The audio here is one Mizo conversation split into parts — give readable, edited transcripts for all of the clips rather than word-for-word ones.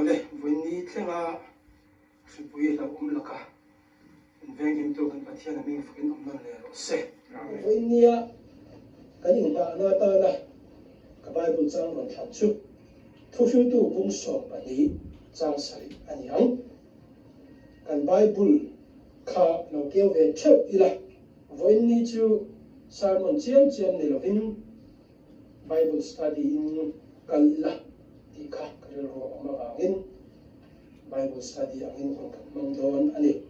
Awle, vawiin thlenga hripui hlauhawm laka in venghimtu kan Pathian a hming fakin awm nawn leh rawh se. Vawiin nia kan inghahna atana ka Bible chang rawn thlan chu Thuhriltu bung 12 chang sarih a ni ang. Kan Bible kha lo keu ve theuh ila, vawiin ni chu sermon chiam chiam ni lovin, Bible study in kal ila tih kha ka rilru a awm avangin Bible study angin hun kan hmang dawn a ni.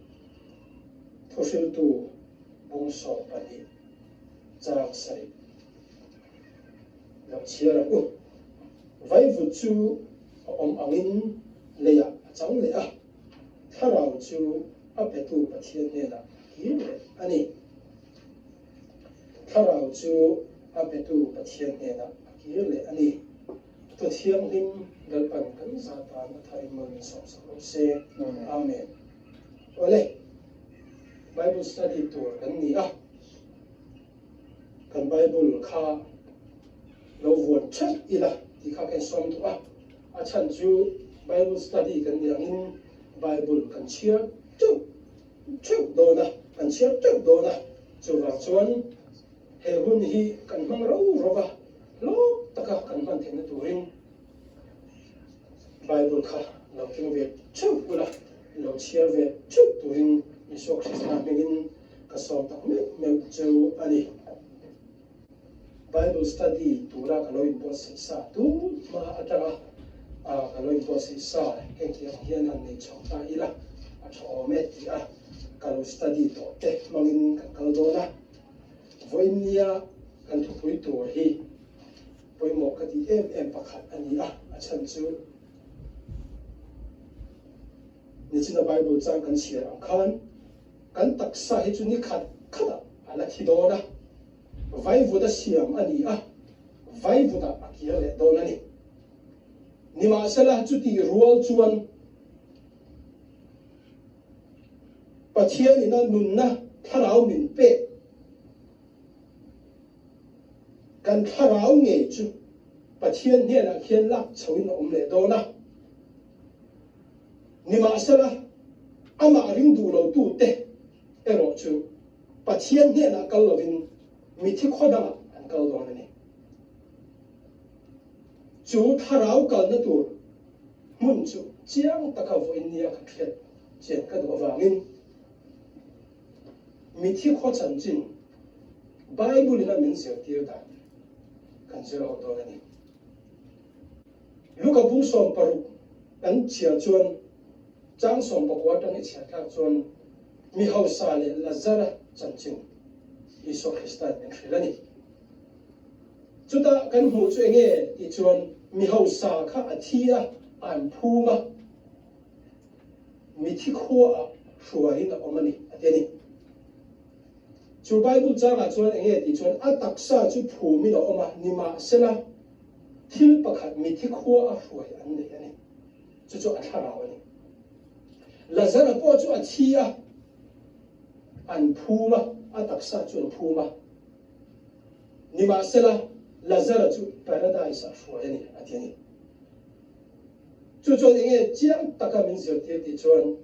Thuhriltu bung 12 chang sarih lo chhiar ang u. Vaivut chu a awm angin leiah a chang leh a, thlarau chu a petu Pathian hnenah a kir leh a ni. Thlarau chu a petu Pathian hnenah a kir leh a ni. Tu thianghlim Lalpan kan za tan a tharin mawi min sawmsak rawh se. Amen. Awle, Bible study tur kan ni a, kan Bible kha lo vuan theuh ila tih kha ka insawm duh a, a chhan chu Bible study kan nih angin Bible kan chhiar teuh theuh dawn a, kan chhiar teuh dawn a, chuvang chuan he hun hi kan hmang ro ro va, hlawk taka kan hman theihna turin Bible kha lo keng ve theuh ula, lo chhiar ve theuh turin Isua Krista hmingin ka sawm tak meuh meuh cheu a ni. Bible study tura ka lo inbuatsaih sa tun hma atanga ka lo inbuatsaih sa hengti ang hian han nei chho ta ila a tha awm e tih a ka lo study tawh te hmangin kan kal dawn a. Vawiin nia kan thupui tur hi pawimawh ka tih em em pakhat a ni a, a chhan chu nichina Bible chang kan chhiar ang khan kan taksa hi chu ni khat khatah a la thi dawn a. Vaivuta siam a ni a, vaivutah a kir leh dawn a ni. Nimahsela, chutih rual chuan Pathianin a nunna thlarau min pek, kan thlarau ngei chu Pathian hnenah khian lak chhoin a awm leh dawn a. Nimahsela, amah ring duh lotute erawh chu Pathian hnenah kal lovin mithi khaw dangah an kal dawn a ni. Chu thlarau kalna tur hmun chu chiang taka vawiin nia kan hriat chian ka duh avangin mithi khaw chanchin Bible-in a min zirtir dan kan zir ho dawn a ni. Luka bung 16 kan chhiar chuan chang 19 atang i chhiar thlak chuan Mi hausa leh Lazara chanchin Isua Krista'n min hrilh a ni. Chutah kan hmuh chu enge tih chuan mi hausa kha a thi a, an phum a, mithi khuaah hruaiin a awm a ni a ti a ni. Chu Bible changah chuan enge tih chuan a taksa chu phumin a awm a, nimahsela thil pakhat mithi khua a hruai an nei a ni. Chu chu a thlarau a ni. Lazara pawh chu a thi a, an phum a, a taksa chu an phum a. Nimahsela, Lazara chu Paradise-ah hruai a ni, a ti a ni. Chu chuan enge chiang taka min zirtir tih chuan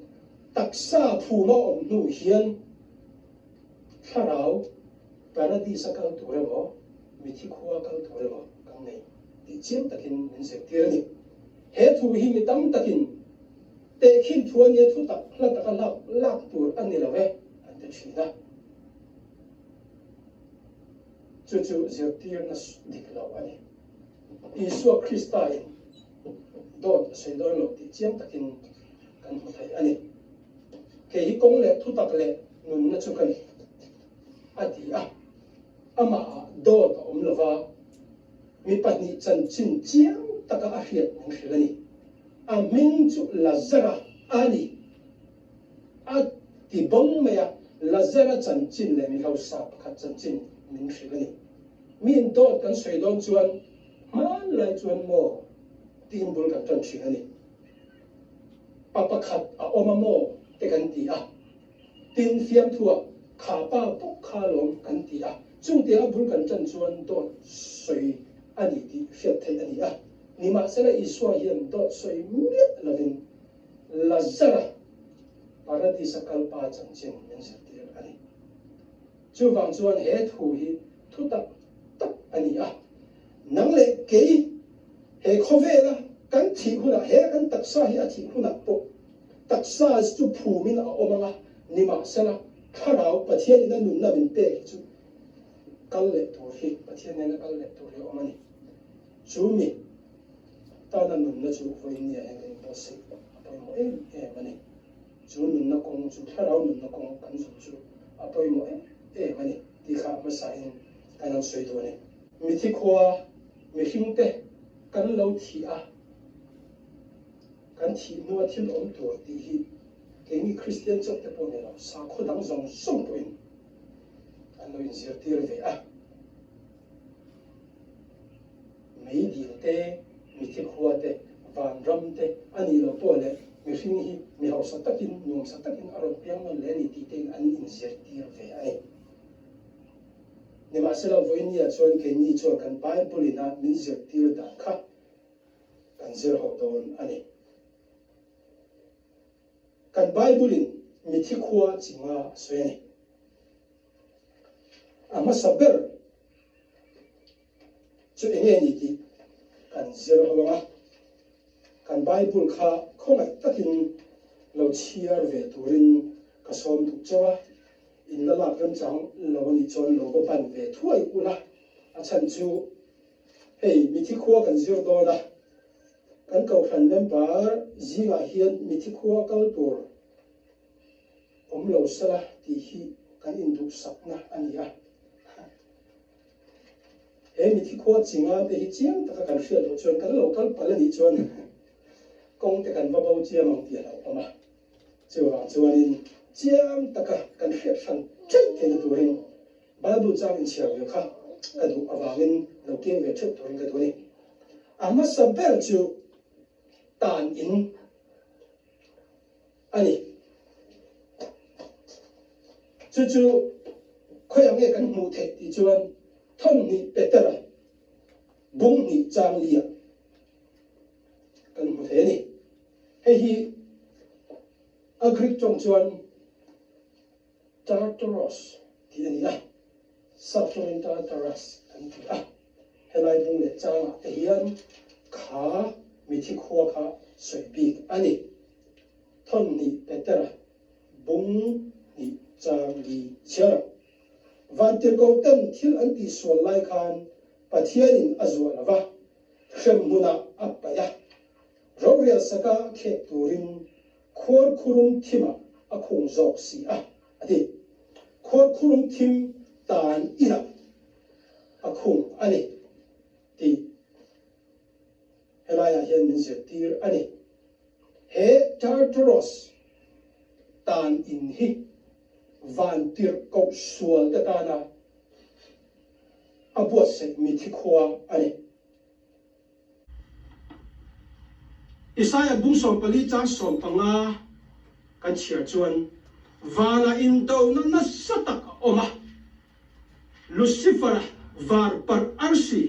taksa phuma awm hnu hian thlarau Paradise-a kal tur emaw, mithi khua kal tur emaw kan nei tih chiang takin min zirtir a ni. He thu hi mi tam takin Tehkhin thu a nia thu tak hla taka lak lak tur a ni lo e an ti thin a. Chu chu zirtirna dik lo a ni. Isua Krista in dawt a sawi dawn lo tih chiang takin kan hmu thei a ni. Kei hi kawng leh thutak leh nunna chu ka ni a ti a. Amahah dawt a awm lova mi pahnih chanchin chiang taka a hriat min hrilh a ni. A hming chu Lazara a ni. A ti bawng mai a, Lazara chanchin leh mi hausa pakhat chanchin min hrilh a ni. Miin dawt kan sawi dawn chuan hmanlai chuan maw tiin bul kan tan thin a ni. Pa pakhat a awm a maw te kan ti a, tin fiamthuah kha pa bawk kha alawm kan ti a, chungtianga bul kan tan chuan dawt sawi a ni tih hriat theih a ni a. Nimahsela Isua hian dawt sawi miah lovin Lazara Paradis-a kal pa chanchin min zirtir a ni. Chuvang chuan he thu hi thu tak tak a ni a. Nang leh kei he khawvela kan thih hunah, he kan taksa hi a thih hunah pawh taksa chu phumin a awm ang a, nimahsela Thlarau Pathianin a nunna min pek hi chu kal leh tur hi, Pathian nena kal leh tur hi a awm a ni. Chu mi tana nunna chu vawiin hian kan inbuatsaih a pawimawh em em a ni. Chu nunna kawng chu thlarau nunna kawng kan zawh chu a pawimawh em em a ni tih kha hmasain kan han sawi duh a ni. Mithi khua mihringte kan lo thih a, kan thih hnua thil awm tur tih hi keini Kristian chauh te pawh ni lo, sakhaw dang zawng zawng pawhin an lo inzirtir ve a. Meidil te, mithi khua te, vanram te a nih loh pawh leh mihring hi mi hausa takin, nuamsa takin a rawn piang nawn leh a ni tih tein an inzirtir ve a ni. Nimahsela, vawinia chuan keini chuan kan Bible ina min zirtir dan kha kan zir ho dawn a ni. Kan Bible in mithi khua chinga a sawi a ni. A hmasa ber chu eng nge ni tih kan zir ho ang a, kan Bible kha khawngaih takin lo chhiar ve turin ka sawm duh chauh a, in la lak remchang lo a nih chuan lo va ban ve thuai ula, a chhan chu hei mithi khua kan zir dawn a, kan kohhran member zingah hian mithi khua kal tur awm lo sela tih hi kan induhsakna a ni a. He mithi khua chinga te hi chiang taka kan hriat loh chuan kan lo kal palh a nih chuan kawng te kan va bo chiam ang tih a hlauhawm a. Chuvang chuanin chiang taka kan hriat hran theih theihna turin Bible chang inchhiar ve kha ka duh avangin lo keng ve theuh turin ka duh a ni. A hmasa ber chu tan in a ni. Chu chu khawiah nge kan hmuh theih tih chuan thawmhnih Petera bung hnih chang liah kan hmu thei a ni. Hei hi a Greek tawng chuan Tartaros tih a ni a, Sap tawngin Tartarus an ti a. Helai bung leh changah te hian kha mithi khua kha sawi bik a ni. Thawmhnih Petera bung hnih chang li chhiar ang. Vantirhkoh ten thil an tihsual lai khan Pathianin a zuah lo va, hrem hmunah a paih a. Rorel saka khek turin khuarkhurum thimah a khung zawk si a, a ti. Khuarkhurum thim tan inah a khung a ni tih helaiah hian min zirtir a ni. He Tartarus tan in hi vantirhkoh sual te tana a buatsaih mithi khua a ni. Isaiah bung 14 chang 15 kan chhiar chuan vanah indona nasa tak a awm a, Lucifer-a var parh arsi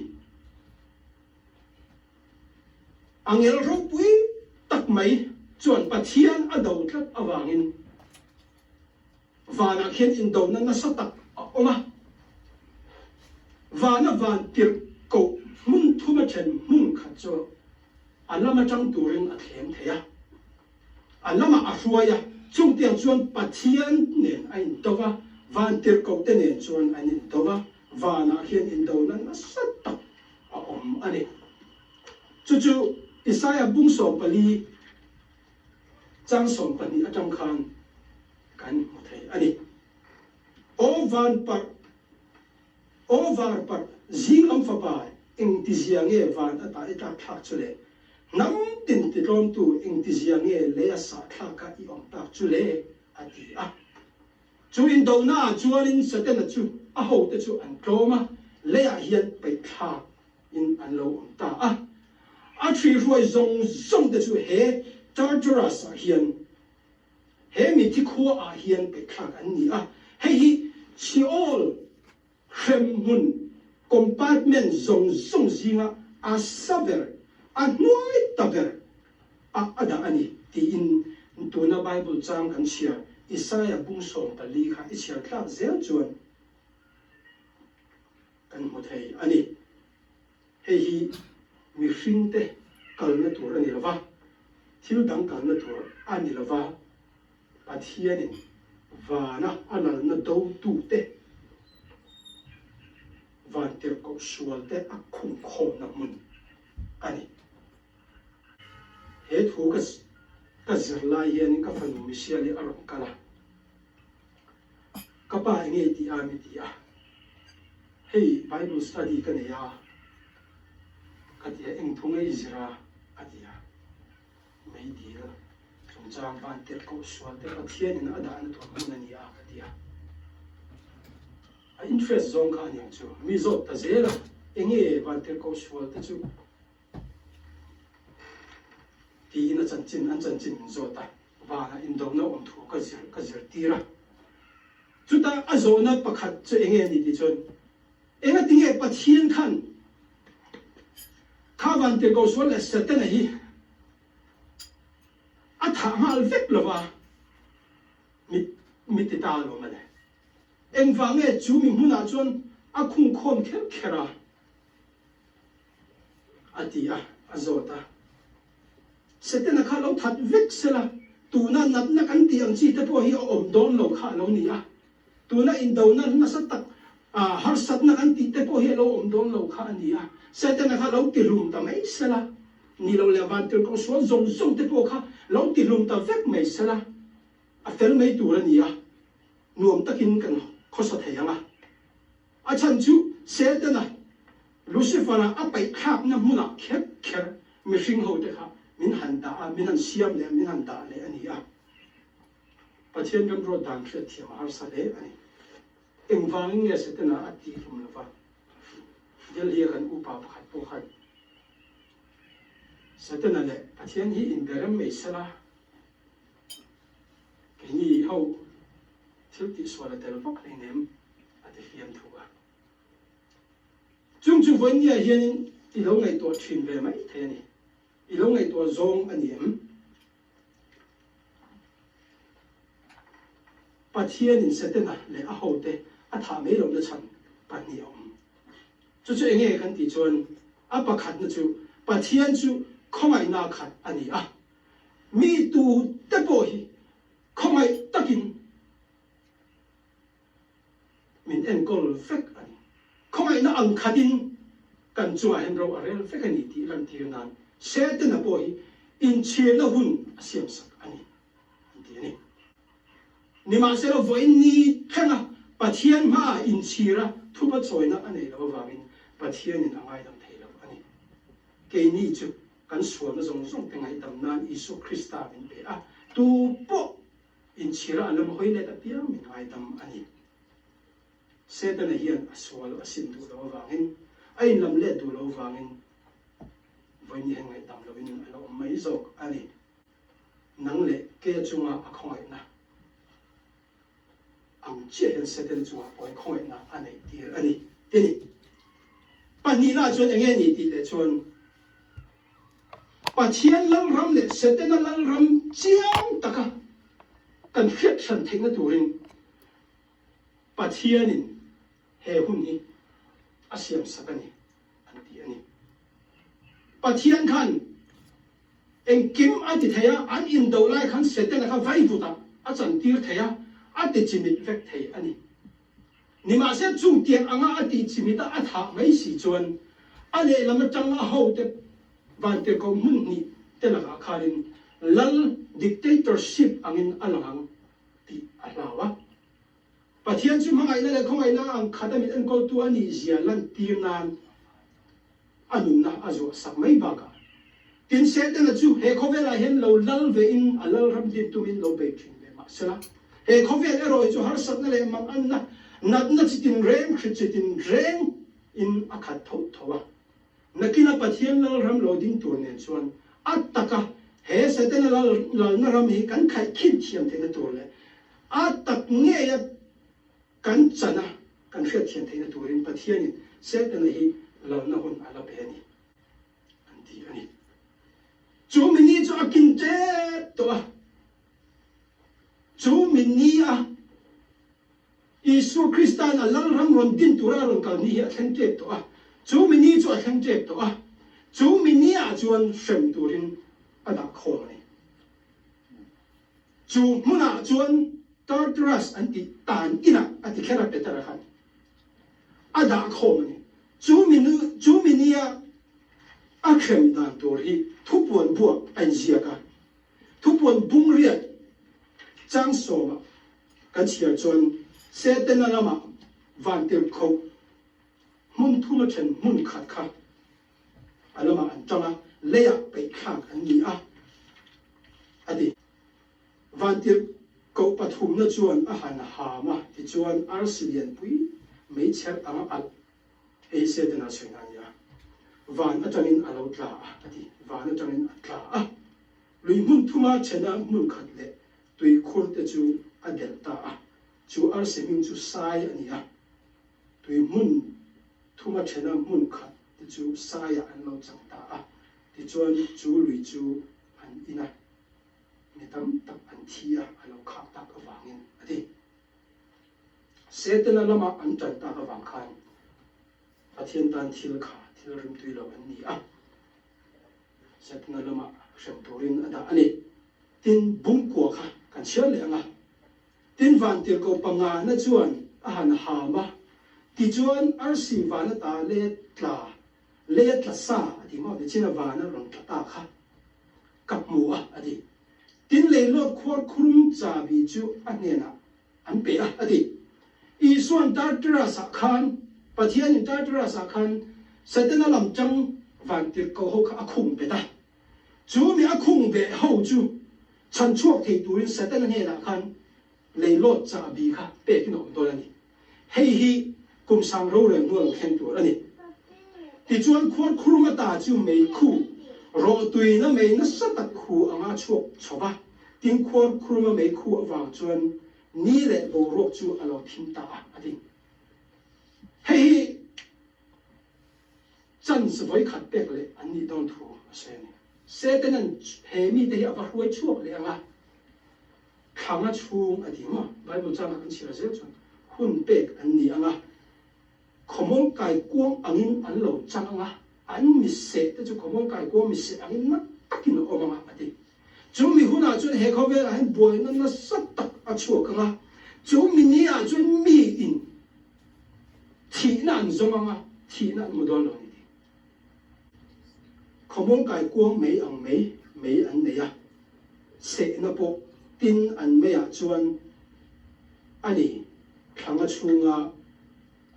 Angel ropui tak mai chuan Pathian a do tlat avangin vanah khian indona nasa tak a awm a. Vana van tirh koh hmun thuma then hmun khat chu a lam atang turin a thlem thei a. A lamah a hruai a, chungtiang chuan Pathian nen a indo va, van tirh koh te nen chuan an indo va, vanah khian indona nasa tak a awm a ni. Chu chu Isaia bung 14 chang 12 atang khan kan hmu thei a ni. Aw van parh, aw var parh, zing lam fapa engtizia nge van ata i tlak thlak chu le? Hnam tin titlawmtu engtizia nge lei a sah thlaka i awm tak chu le? a ti a. Chu indonaah chuanin Setana chu a hote chu an tlawm a, leiah hian peihthlak in an lo awm ta a. A ṭhihruai zawng zawng te chu he Tartarus-ah hian, he mithi khuaah hian peihthlak an ni a. Hei hi Sheol hremhmun compartment zawng zawng zinga a sa ber. a hnuai ta ber ah a dah a ni tiin tuna Bible chang kan chhiar Isaia bung 14 kha i chhiar tlak zel chuan kan hmu thei a ni. Hei hi mihringte kalna tur a ni lo va, thil dang kalna tur a ni lo va, Pathianin vana a lalna dotute, vantirhkoh sualte a khumkhawmna hmun a ni. He thu ka ka zir lai hianin ka fanu Michelle-i a rawn kal a, Ka pa enge i tih a? mi ti a. Hei Bible study ka nei a, ka ti a, eng thu nge i zir a? a ti a. Meidil chungchang van tirh koh sual te Pathianin a dahna tur hmun a ni a, ka ti a. A interest zawng kha a niang chu. Mi zawt ta zel a, enge van tirh koh sual te chu tiin a chanchin an chanchin min zawt a. Vanah indona awm thu ka zir ka zirtir a. Chutah a zawhna pakhat chu enge a ni tih chuan, Engatinge Pathian khan kha vantirhkohsual leh Setana hi a thah nghal vek lova mi mi ti ta alawm a le? Engvang nge chu mi hmunah chuan a khungkhawm kher kher a? A ti a, a zawt a. Setana kha lo that vek sela, tuna natna kan tih ang chi te pawh hi a awm dawn lo kha a lo ni a. Tuna indona nasa tak harsatna kan tih te pawh hi a lo awm dawn lo kha a ni a. Setana kha lo tihlum ta mai sela, ni lo leh vantirhkoh sual zawng zawng te pawh kha lo tihlum ta vek mai sela, a fel mai tur a ni a, nuam takin kan khawsa thei ang a. A chhan chu Setana, Lucifer-a a paihthlakna hmunah kher kher mihring hote kha min han dah a, min han siam leh a, min han dah leh a ni a. Pathian remruat dan hriatthiam a harsa hle a ni. Engvangin nge Setana a tih hlum lo va? Delhi-a kan upa pakhat pawh khan Setana leh Pathian hi inberem mai sela, keini ho thil tihsual a tel vak hleinem a ti hliam thu a. Chung chu vawinia hianin i lo ngaihtuah thin ve mai thei a ni. I lo ngaihtuah zawng a ni em? Pathianin Setana leh a hote a thah mai lohna chhan pahnih a awm. Chu chu enge kan tih chuan a pakhatna chu Pathian chu khawngaihna khat a ni a. Mi tute pawh hi khawngaih takin min enkawl vek a ni. Khawngaihna ang khatin kan chungah hian ro a rel vek a ni tih lantir nan Setana pawh hi inchhirna hun a siamsak a ni an ti a ni. Nimahsela vawiin ni thlenga Pathian hmaah inchhira thupa chawina a nei loh avangin Pathianin a ngaidam thei lo a ni. Keini chu kan sualna zawng zawng te ngaihdam nan Isua Krista min pe a, tu pawh inchhira a lam hawi let apiang min ngaidam a ni. Setana hian a sual a sim duh loh avangin, a inlam let duh loh avangin vawiin hian ngaihdam lohin a la awm mai zawk a ni. Nang leh ke chunga a khawngaihna ang chiah hian Setana chungah pawh hian khawngaihna a neih tir a ni ti a ni. Pahnihna chuan eng nge ni tih leh chuan Pathian lalram leh Setana lalram chiang taka kan hriat hran theihna turin Pathianin he hun hi a siamsak a ni an ti a ni. Pathian khan Engkim a ti thei a, an indo lai khan Setana kha vaivutah a chantir thei a, a ti chimit vek thei a ni. Nimahse chung tiang anga a tih chimit a a thah mai si chuan a lehlam atang a hote vantirhkoh hmun hnih te lakah khanin lal dictatorship angin a lang ang tih a hlau a. Pathian chu hmangaihna leh khawngaihna ang khat a min enkawltu a nih zia lantir nan a nunna a zuah sak mai bakah tin Setana chu he khawvelah hian lo lal vein a lalram din tumin lo bei thin ve mah sela, he khawvel erawh hi chu harsatna leh manganna, natna chi tinreng, hri chi tinreng in a khat tho tho a. Nakina Pathian lalram lo ding tur nen chuan a taka he Setana lalna ram hi kan khaihkhin thiam theihna tur leh a tak ngeia Kan chana kan hriatthiam theihna turin Pathianin Setana hi lalna hun a la pe a ni, an ti a ni. tep tawh a. Chu mi ni a Isua Krista'n a Lalram rawn din tura a rawn kal ni hi a thleng tep tawh a. Chu mi ni chu a thleng tep tawh a. Chu mi ni ah chuan hrem turin a dah khawm a ni. Chu hmunah chuan Tartarus an tih tan inah a ti kher a Petera khan a dah khawm a ni. Chu mi chu mi nia a hrem dan tur hi thupuan buah a inziak a. Thupuan bung riat chang sawmah kan chhiar chuan Setana lamah vantirhkoh hmun thuma then hmun khat kha a lamah an tang a, leiah peihthlak an ni a, a ti. Vantirhkoh pathumna chuan a han ham a, tichuan arsi lianpui meichher anga alh hei Setana sawi a ni a, van atangin a lo tla a, a ti. Van atangin a tla a. Lui hmun thuma thena hmun khat leh tuikhur te chu a delh ta a, chu arsi hming chu Sai a ni a. Tui hmun thuma thena hmun khat te chu Saiah an lo chang ta a, tichuan chu lui chu an in a, mi tam tak an thi a, a lo khak tak avangin a ti. Setana lama an tan tak avang khan Pathian tan thil kha thil rimtui lo an ni a, Setana lama hrem turin a dah a ni. Tin, bungkua kha kan chhiar leh ang a. Tin, vantirhkoh pangana chuan a han ham a, tichuan arsi vana ta le tla, le tla sa a ti maw, nichin a vana rawn tla ta kha ka hmu a, a ti. Tin, leilawt khuar khurum chabi chu a hnenah an pe a, a ti. Isua'n Tartarus-ah khan, Pathianin Tartarus-ah khan Setana lam tang vantirhkoh ho kha a khung bet a. Chu mi a khung beh ho chu chhan chhuak thei turin Setana hnenah khan leilawt chahbi kha pekin a awm dawn a ni. Hei hi kum sang rorel hnu a lo thleng tur a ni. Tichuan khuarkhurum ata chu meikhu rawhtuina mei nasa tak khu anga chhuak chho va, tin khuarkhuruma meikhu avang chuan ni leh boruak chu a lo thim ta a, a ti. Hei hi Chance vawi khat pek leh an nih dawn thu a sawi a ni. Satan-a'n he mite hi a va hruai chhuak leh ang a, thlanga chhung a ti maw? Bible changa kan chhiar zel chuan hun pek an ni ang a, khawmawl kai kuang angin an lo chang ang a, an miseh te chu khawmawl kai kuang miseh angin na takin a awm ang a, a ti. Chu mi hunah chuan he khawvelah hian buaina nasa tak a chhuak ang a, chu mi ni-ah chuan miin Thihna an zawng ang a, thihna an hmu dawn lo a ni tih. Khawmawng kai kuang mei ang mei mei an nei a, sehna pawh tin an meiah chuan a ni thlanga chhunga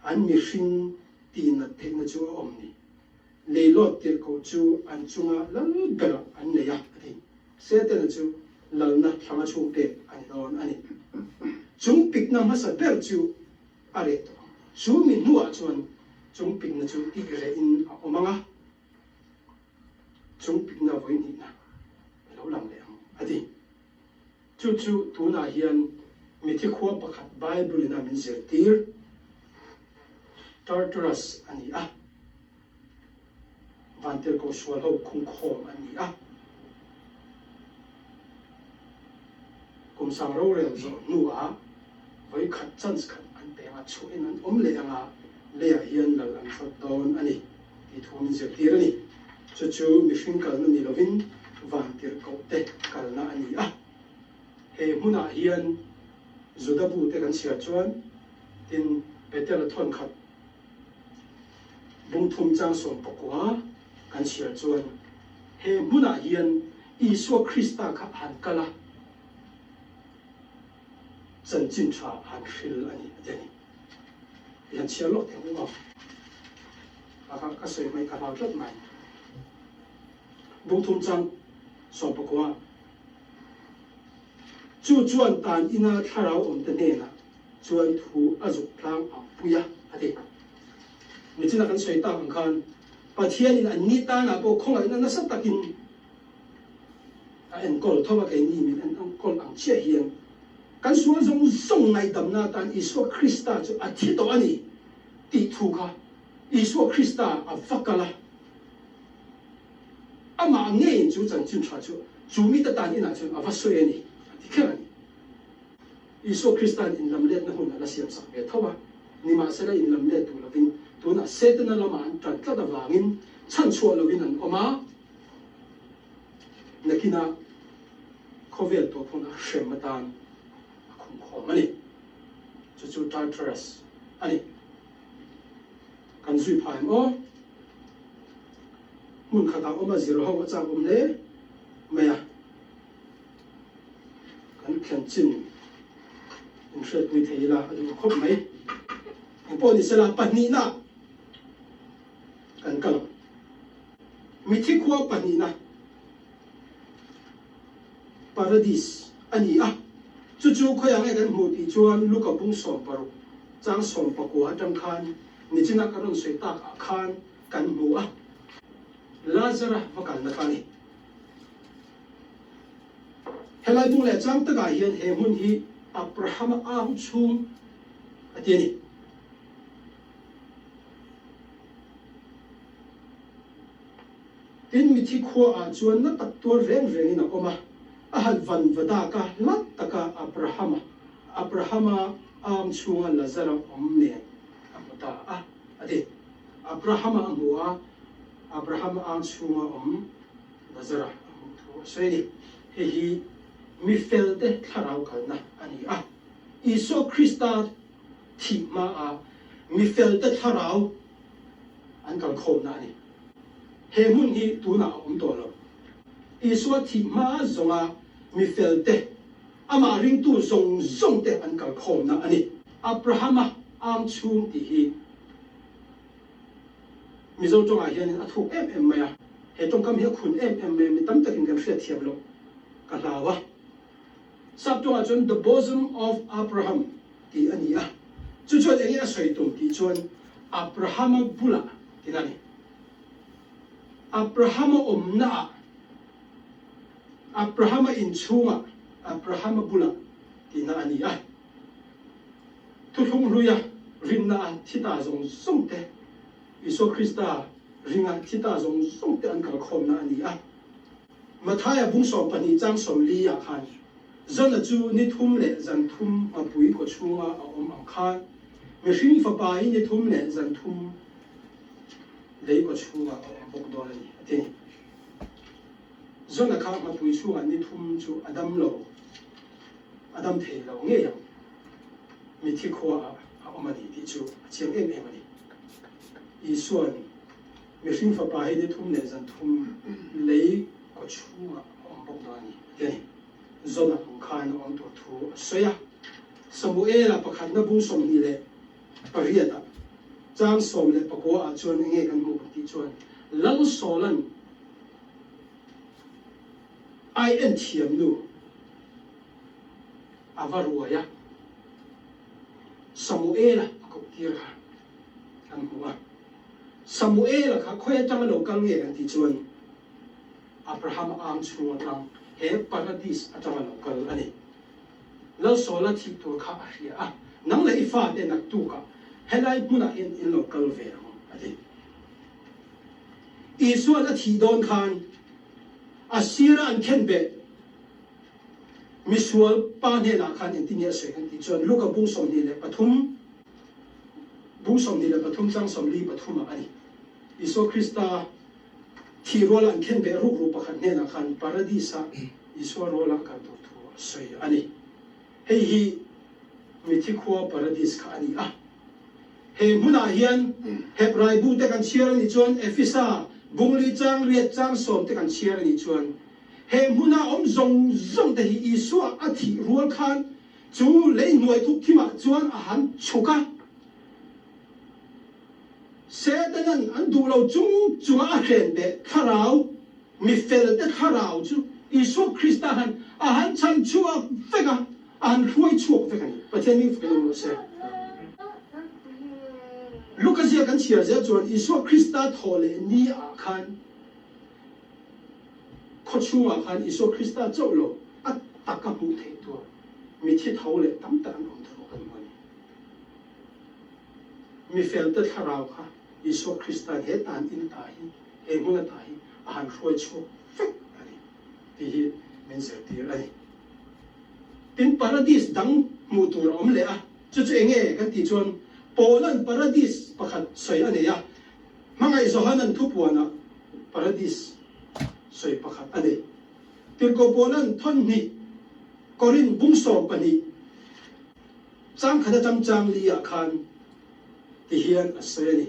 an mihring tihnat theihna chu a awm ni. Leilawt tirhkoh chu an chunga lal berah an nei a, a ti. Setana chu lalna thlanga chhung pek a ni dawn a ni. Chung pikna hmasa ber chu a reh tawh ang. Chu mi hnuah chuan chung pikna chu tik rehin a awm ang a, chung pikna vawihnihna a lo lang leh ang, a ti. Chu chu tunah hian mithi khua pakhat Bible-in a min zirtir, Tartarus a ni a. Vantirhkoh sual ho khungkhawm an ni a. Kum sang rorel zawh hnuah vawi khat chance khat an peng a, chhuahin an awm leh anga leiah hian lal an hrawt dawn a ni tih thu min zirtir a ni. Chu chu mihring kalna ni lovin vantirhkoh te kalna a ni a. He hmunah hian Juda bu te kan chhiar chuan tin Petera thawn khat Bungthum chang 14 kan chhiar chuan he hmunah hian Isua Krista kha a han kal a, chanchin tha a han hril a ni a ti a ni. I han chhiar lawk thei ang u aw. Ka ka ka sawi mai ka hlau tlat mai. Bungthum chang 14 Chu chuan tan ina thlarau awmte hnenah chuan thu a zuk tlang ang pui a, a ti. Nichina kan sawi tak ang khan Pathianin an ni tanah pawh khawngaihna nasa takin a enkawl tho a, keini min enkawl ang chiah hian kan sual zawng zawng ngaihdamna atan Isua Krista chu a thi tawh a ni tih thu kha Isua Krista a va kal a. Amah ngeiin chu chanchin tha chu chu mite tan inah chuan a va sawi a ni, a ti kher a ni. Isua Krista'n inlamletna hun a la siamsak ve tho a, nimahsela inlamlet duh lovin tunah Setana lamah an tan tlat avangin chhanchhuah lovin an awm a, nakinah khawvel tawp hun a hrem atan a khumkhawm a ni. Chu chu Tartarus a ni. Kan zui phah em aw? Hmun khatah awm a zir ho a chak awm hle mai a. Kan thlen chin in hriatpui thei ila a duh khawp mai. Engpawh ni sela pahnihna kan kal ang. Mithi khua pahnihna Paradis a ni a, chu chu khawiah nge kan hmuh tih chuan Luka bung 16 chang 19 atang khan nichina ka rawn sawi tak ah khan kan hmu a, Lazara va kalna kha a ni. Helai bung leh chang takah hian he hmun hi Abrahama ang chhung a ti a ni. Tin, mithi khuaah chuan na tak tuar reng rengin a awm a, a han van va dak a, hla taka Abrahama, Abrahama arm chhunga Lazara awm nen a hmu ta a, a ti. Abrahama a hmu a, Abrahama arm chhunga awm Lazara a hmuh thu a sawi a ni. Hei hi mi felte thlarau kalna a ni a, Isua Krista thih hmaah mi felte thlarau an kalkhawmna a ni. He hmun hi tunah a awm tawh lo. Isua thih hma zawnga mi felte, amah ringtu zawng zawngte an kalkhawmna a ni. Abrahama am chhung tih hi Mizo tawngah hianin a thuk em em mai a, he tawngkam hi a khun em em mai a, mi tam takin kan hriatthiam loh ka hlau a. Sap tawngah chuan The Bosom of Abraham tih a ni a, chu chuan enge a sawi tum tih chuan Abrahama bulah tihna a ni. Abrahama awmnaah, Abrahama inchhungah, Abrahama bulah tihna a ni a. Thuthlung hluia rinna a thi ta zawng zawng te, Isua Krista ringa thi ta zawng zawng te an kalkhawmna a ni a. Mathaia bung 12 chang 40 ah khan Zana chu ni thum leh zan thum hmapui kaw chhunga a awm ang khan mihring fapa hi ni thum leh zan thum lei kaw chhungah a awm bawk dawn a ni, a ti. Zana kha hmapui chhungah ni thum chu a dam lo, a dam thei lo ngei ang, mithi khuaah a awm a ni tih chu a chiang em em a ni. Isua'n mihring fapa hi ni thum leh zan thum lei kaw chhungah a awm bawk dawn a ni, a ti a ni. Zona ang khan a awm tur thu a sawi a. Samuela pakhatna bung 28 ah chang 19 ah chuan enge kan hmuh kan tih chuan Lal Sawlan ai en thiam nu a va ruai a, Samuela a koh tir kha kan hmu a. Samuela kha khawi atanga lo kal nge kan tih chuan Abraham ang chhung atang he paradis atanga lo kal a ni. Lalsawla thih tur kha a hria a, nang leh i fate naktukah helai hmunah hian in lo kal ve ang, a ti. Isua'n a thih dawn khan a sira an khen beh misual pa hnenah khan engtin nge a sawi kan tih chuan Luka bung 23, bung 23 chang 43 ah a ni. Isua Krista Thih ruala an khen beh ruk ruk pakhat hnenah khan Paradis-ah Isua ruala a kal tur thu a sawi a ni. Hei hi mithi khua Paradis kha a ni a. He hmunah hian Hebrai bu te kan chhiar a nih chuan, Efesa bungli chang riat chang sawm te kan chhiar a nih chuan, he hmuna awm zawng zawng te hi Isua a thih rual khan chu lei hnuai thuk thimah chuan a han chhuk a. Setanan an duh lo chung chunga a hren beh thlarau, mi felte thlarau chu Isua Krista han a han chhan chhuak vek a, a han hruai chhuak vek a ni. Pathian hming fak in awm rawh se. Luka ziak kan chhiar zel chuan Isua Krista thawh leh ni ah khan khaw chhungah khan Isua Krista chauh lo a taka hmuh theih tur mithi tho leh tam tak an awm thu kan hmu a ni. Mi felte thlarau kha Isua Krista'n he tan in ta hi, he hmun ata hi a han hruai chhuak vek a ni tih hi min zirtir a ni. Tin, paradis dang hmuh tur a awm leh a, chu chu eng nge kan tih chuan Paula'n paradis pakhat sawi a nei a, hmangaih Johana'n thupuanah paradis sawi pakhat a nei. Tirhkoh Paula'n thawnhnih Korin bung 12 chang khat atang chang li ah khan ti hian a sawi a ni.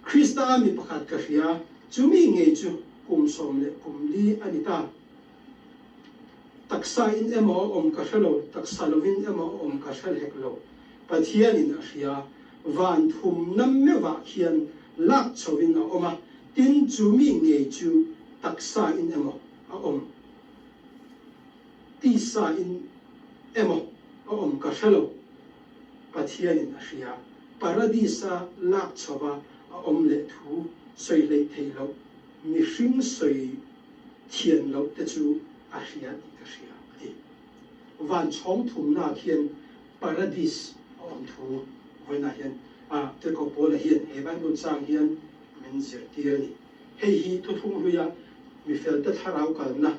Krista mi pakhat ka hria, chumi ngei chu kum 14 a ni ta. Taksa in emaw a awm ka hre lo, taksa lovin emaw a awm ka hre hlek lo. Pathianin a hria, van thumna meuhah khian lak chhovin a awm a, tin chumi ngei chu taksa in emaw a awm. Tisa in emaw a awm ka hre lo, Pathianin a hria. Paradis-a lak chhova a awm leh thu sawi hleih theih loh, mihring sawi thian loh te chu a hria tih ka hria, a ti. Van chhawng thumnaah khian Paradis a awm thu vawiinah hian Tirhkoh Paula hian he Bible chang hian min zirtir a ni. Hei hi thuthlung hluia mifelte thlarau kalna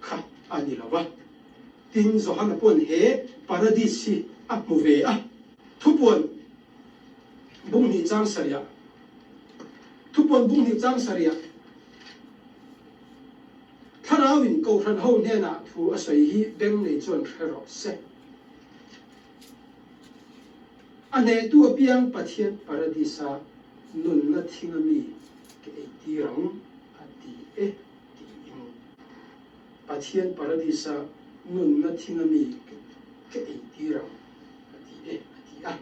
kha a ni lo va. Tin, Johana pawn he Paradis hi a hmu ve a. Thupuan bung hnih chang sarih Thupuan bung hnih chang sarih Thlarauin Kohhran ho hnenah thu a sawi hi beng nei chuan hre rawh se. A hnehtu apiang Pathian Paradis-a nunna thinga mi ke eitir ang a ti e tiin Pathian Paradis-a nunna thinga mi ke eitir ang a ti e a ti a.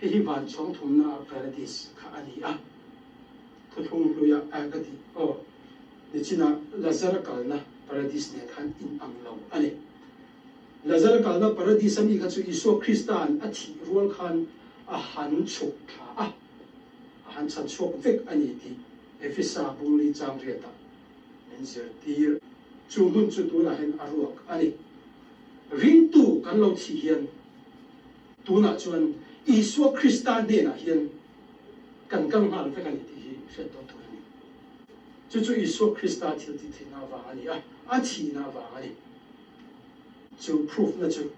Hei hi van chhawng thumna Paradis kha a ni a. Thuthlung hluia a ka ti aw nichina Lazara kalna Paradis nen khan inang lo a ni. Lazara kalna Paradis a mi kha chu Isua Krista'n a thih rual khan a han chhuk thla a, a han chhan chhuak vek a ni tih Efesa bungli chang riatah min zirtir. Chu hmun chu tunah hian a ruak a ni. Ringtu kan lo thih hian tunah chuan Isua Krista hnenah hian kan kal nghal vek a ni tih hi hriat tawn tur a ni. Chu chu Isua Krista thil tih theihna avang a ni a, a thihna avang a ni. Chu proof na chu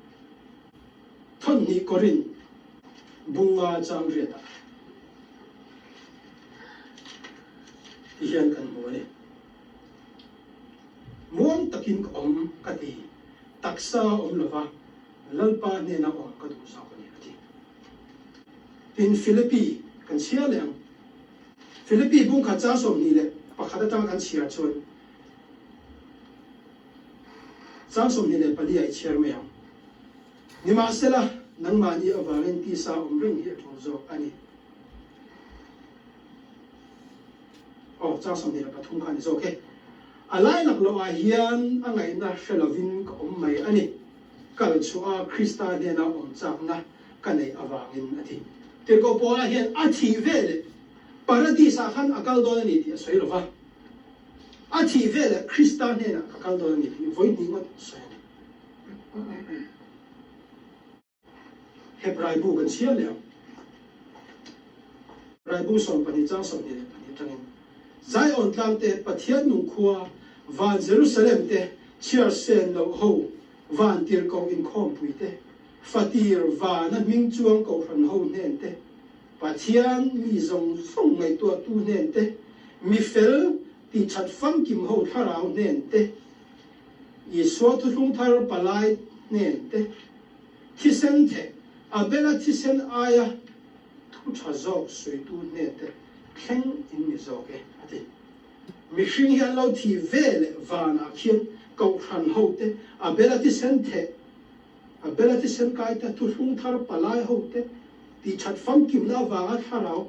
thawnhnih Korin bunga chang riatah ti hian kan hmu a ni. Muang takin ka awm ka ti, taksa awm lova Lalpa hnena awm ka duh zawk a ni a ti. Tin Philippi kan chhiar leh ang. Philippi bungkhat chang 21 atanga kan chhiar chuan Chang 24 ah i chhiar mai ang. Nimahsela, nangmahni avangin tisa awm reng hi a tul zawk a ni. Aw, chang 23 kha a ni zawk e. A lai lak loh ah hian a ngaihna hre lovin ka awm mai a ni. Kal chhuah a Krista hnena awm chakna ka neih avangin a ti. Tirhkoh Paula hian a thih veleh Paradis ah khan a kal dawn a ni tih a sawi lo va. A thih veleh Krista hnenah ka kal dawn a ni tih vawi hnih ngawt sawi a ni. Hebrai bu kan chhiar leh ang. Hebrai bu 12 chang 22 atangin, Zion tlang te, Pathian nung khua, van Jerusalem te, chhiar sen loh ho, van tirhkoh inkhawmpui te, fatir vana hming chuang kohhran ho hnen te, Pathian mi zawng zawng ngaihtuahtu hnen te, mi fel tihthat famkim ho thlarau hnen te, Isua thuthlung thar palai hnen te, thisen theh Abela thisen aia thu tha zawk sawitu hnen te thleng in ni zawk e, a ti. Mihring hi an lo thi ve leh vanah khian kohhran ho te Abela thisen theh Abela thisen kai te thuthlung thar palai ho te tihthat famkimna avanga thlarau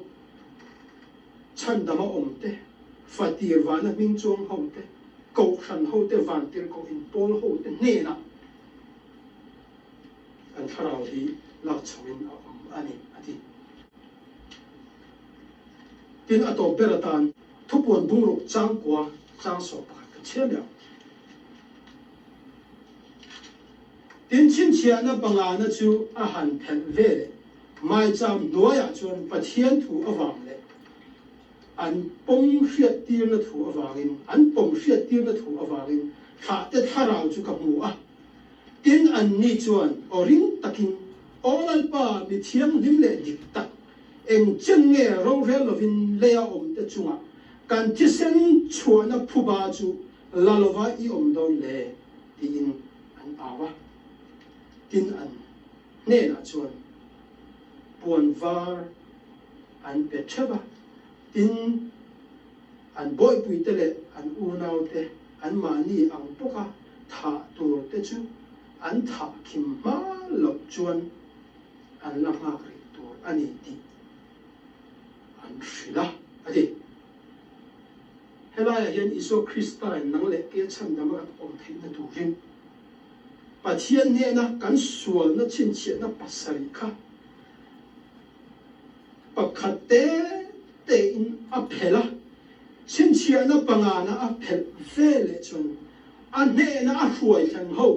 chhandama awm te, fatir vana hming chuang ho te, kohhran ho te, vantirhkoh inpawl ho te hnenah kan thlarau hi lak chhoin a awm a ni, a ti. Tin, a tawp ber atan thupuan bungruk changkua chang 11 kan chhiar leh ang. Tin, chhinchhiahna pangana chu a han phelh ve leh maicham hnuaiah chuan Pathian thu avang leh. An pawm hriattirna thu avangin, an pawm hriattirna thu avangin thlahte thlarau chu ka hmu a. Tin, anni chuan aw ring takin, Aw Lalpa, mi thianghlim leh dik tak, eng chen nge rorel lovin leia awmte chungah kan thisen chhuahna phuba chu la lova i awm dawn le? tiin an au a. Tin, an hnenah chuan puan var an pe theuh a, tin, an bawihpuite leh an unaute anmahni ang bawka thah tur te chu an thah khim hma loh chuan an la nghak rih tur a ni tih an hrilh a, a ti. Helaiah hian Isua Krista'n nang leh ke chhandam a kan awm theihna turin Pathian hnena kan sualna chhinchhiahna pasarih kha Pakhat te tein a phelh a, chhinchhiahna pangana a phelh ve leh chuan a hnehna a hruai thleng ho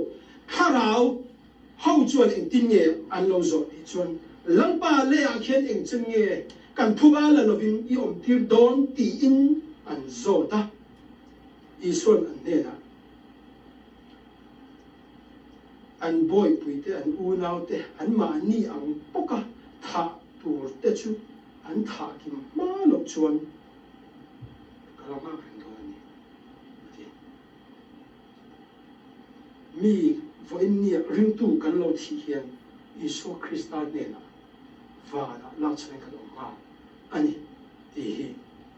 thlarau ho chuan engtin nge an lo zawh tih chuan Lalpa leiah khian engchen nge kan phuba la lovin i awmtir dawn tiin an zawt a. Isua'n an hnenah An bawipuite, an unaute, anmahni ang bawka thah tur te chu an thah kim hma loh chuan ka la nghak reng dawn a ni, a ti. Mi vawiinnia ringtu kan lo thih hian Isua Krista hnenah vanah lak chhuahin kan awm nghal a ni tih hi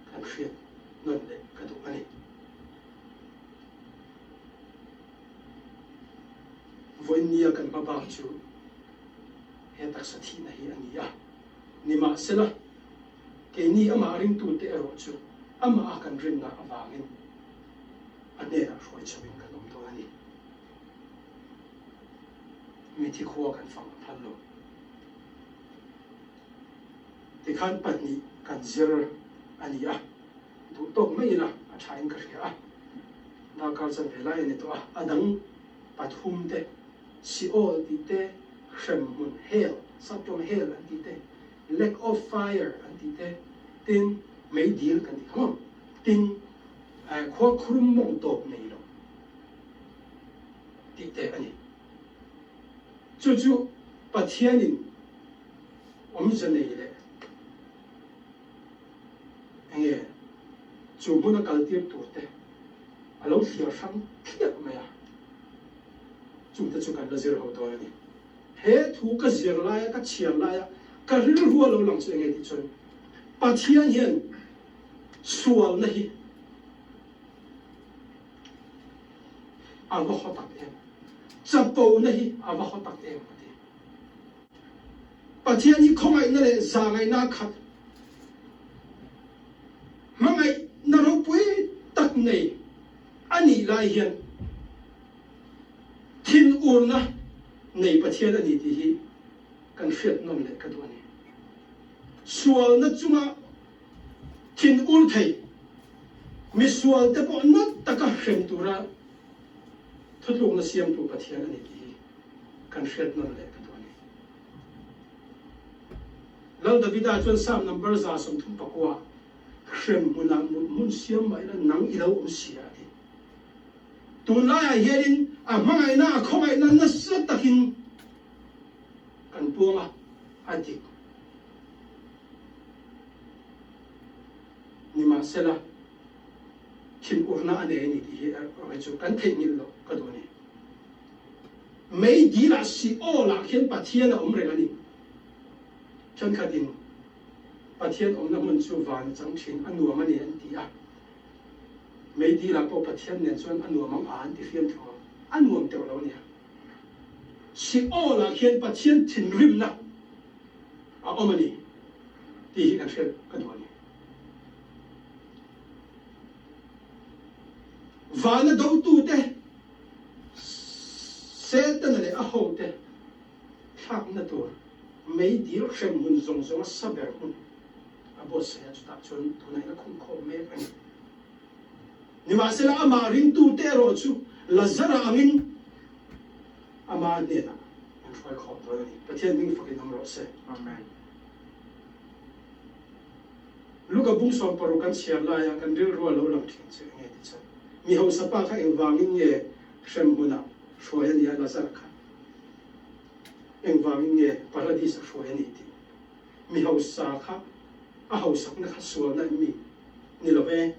kan hriat nawn leh ka duh a ni. Vawiinnia kan hma bak chu he taksa thihna hi a ni a, nimahsela keini amah ringtute erawh chu amah a kan rinna avangin a hnenah hruai chhoin kan awm dawn a ni. Mithi khua kan fang a phal lo. Tikhan pahnih kan zir a ni a. Duh tawk mai ila a tha in ka hria a, darkar chan ve lai a ni tawh a, a dang pathum te, Seol tih te, hremhmun, hell, saptawng hell an tih te, lake of fire an tih te, tin meidil kan tih kha maw, tin khua khurum mawng tawp nei lo tih te a ni. Chu chu Pathianin awmze nei leh. Enge chu hmuna kal tir tur te a lo thliar hrang thliah mai a, chungte chu kan la zir ho dawn a ni. He thu ka zir laia ka chhiar laia ka rilru a lo lang chu enge tih chuan Pathian hian sualna hi a va haw tak em, chapona hi a va haw tak em a ti. Pathian hi khawngaihna leh zahngaihna a khat. Hmangaihna ropui tak nei a nih lai hian thinurna nei Pathian a ni tih hi kan hriat nawn leh ka duh a ni. Sualna chunga thinur thei misualte pawh na taka hrem tura thutlukna siamtu Pathian a ni tih hi kan hriat nawn leh ka duh a ni. Lal Davida chuan Psalm number 139 hrem hmunah mut hmun siam mah ila nang i lo awm si a ti. Tunlaiah hianin a hmangaihna a khawngaihna nasa takin kan puang a, a dik. Nimahsela, thinurna a nei a ni tih hi erawh hi chu kan theihnghilh loh ka duh a ni. Meidil ah Seol ah khian Pathian a awm reng a ni. Thenkhatin Pathian awmna hmun chu van a chang thin, a nuam a ni an ti a. Meidil ah pawh Pathian nen chuan a nuam ang a an ti hriam tho a, a nuam teuh lo a nia. Seol ah khian Pathian thinrimna a awm a ni tih hi kan hriat ka duh a ni. Vana dotute Setana leh a hote thlakna tur meidil hrem hmun zawng zawnga sa ber hmun a buatsaih a, chutah chuan tunah hian a khung khawm mek a ni. Nimahsela amah ringtute erawh chu Lazara angin ama hnenah an hruai khawm dawn a ni. Pathian hming fakin awm rawh se. Amen. Luka bung 16 kan chhiar laia kan rilru a lo lang thin chu enge ti chuan, mi hausa pa kha engvangin nge hremhmunah hruai a nia Lazara kha engvangin nge paradis a hruai a ni tih mi hausa kha a hausakna kha sualna em mi ni lo ve.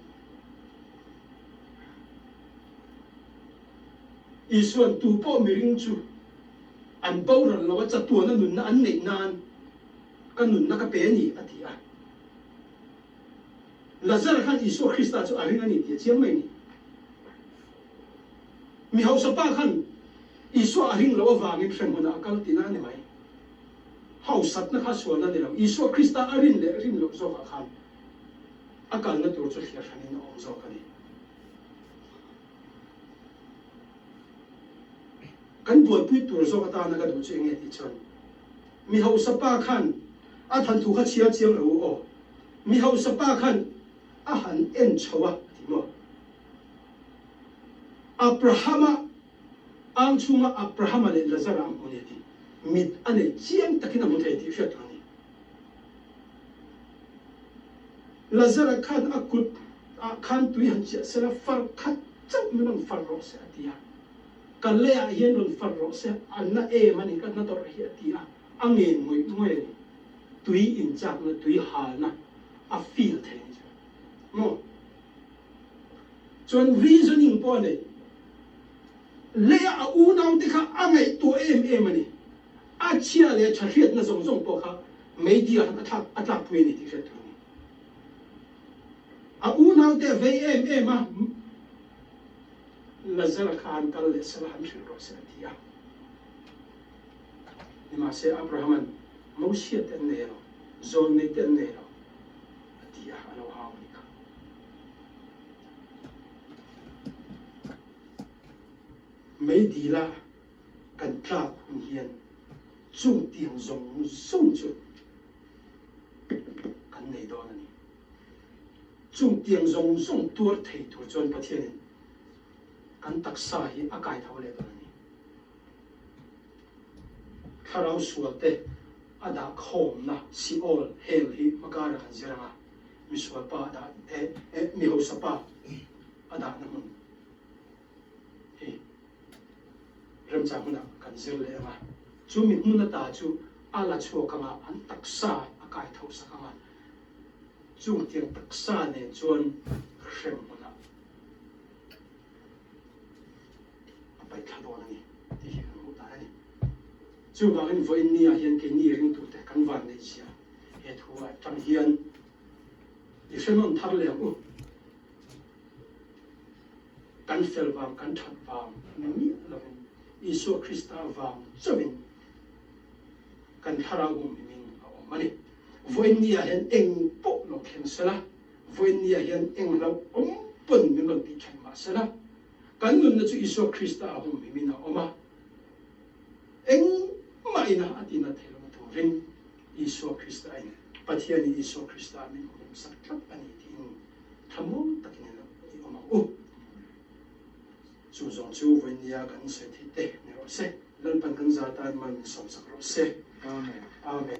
Isuan tu pawh miring chu an boral lo a chatuana nunna an neih nan ka nunna ka pe a ni a ti a. Lazara khan Isua Krista chu a ring a ni tih a chiang mai a ni. Mi hausa pa khan Isua a ring loh avangin hremhmunah a kal tihna a ni mai. Hausatna kha sualna ni lo. Isua Krista a rin leh rin loh zawkah khan a kalna tur chu thliar hranin a awm zawk a ni. Kan buaipui tur zawk atana ka duh chu enge tih chuan mi hausa pa khan a thanthu kha chhiar chiang lo u aw. Mi hausa pa khan a han en chho a a ti maw? Abrahama ang chhunga Abrahama leh Lazara a hmu a ni a ti. Mit a nei chiang takin a hmu thei tih hriat tur a ni. Lazara khan a kut ah khan tui han chiah sela far khat chauh min rawn far rawh se a ti a. Ka leiah hian rawn far rawh se a na em a ni ka na tawrh hi a ti a. A ngen ngawih ngawih a ni. Tui inchakna, tui halna a feel thei a ni chuan. Maw? Chuan reasoning pawh a nei. Leia a unaute kha a ngaihtuah em em a ni. A chhia leh tha hriatna zawng zawng pawh kha media khan a thlak a tlakpui a ni tih hriat tur a ni. A unaute a vei em em a, Lazara kha han kal leh sela han hrilh rawh se a ti a. Nimahse Abrahama'n Mosia te an nei lo, Zawlnei te an nei lo a ti a, a lo hau a nih kha. Meidila kan tlak hun hian chung tiang zawng zawng chu kan nei dawn a ni. Chung tiang zawng zawng tuar thei tur chuan Pathianin kan taksa hi a kai tho leh dawn a ni. Thlarau sualte a dah khawmna Seol, Hell, hi hmakara kan zir ang a, misual pa a dah, eh, eh, mi hausa pa a dahna hmun hi remchang hunah kan zir leh ang a. Chu mi hmun ata chu a la chhuak ang a, an taksa a kai tho sak ang a, chung tiang taksa nen chuan hrem hunah a paih thla dawn a ni tih hi kan hmuh dan a ni. Chuvangin vawiin ni ah hian keini ringtute kan van neih zia he thu ah tang hian i hre nawn thar leh ang u. Kan fel vang, kan that vang ni miah lovin Isua Krista vang chauhin kan thlarau humhimin a awm a ni. Vawiin ni ah hian eng pawh lo thleng sela, vawiin ni ah hian eng hlauh awm pawn min rawn tih than mah sela, Kan nunna chu Isua Krista a humhim in a awm a, engmah ina a tina thei lo turin Isua Krista in Pathian in Isua Krista min humhim sak tlat a ni tiin thlamuang takin i awm ang u. Chu zawng chu vawinia kan sawi theih te ni rawh se. Lalpan kan za tan mal min sawmsak rawh se. Amen. Amen.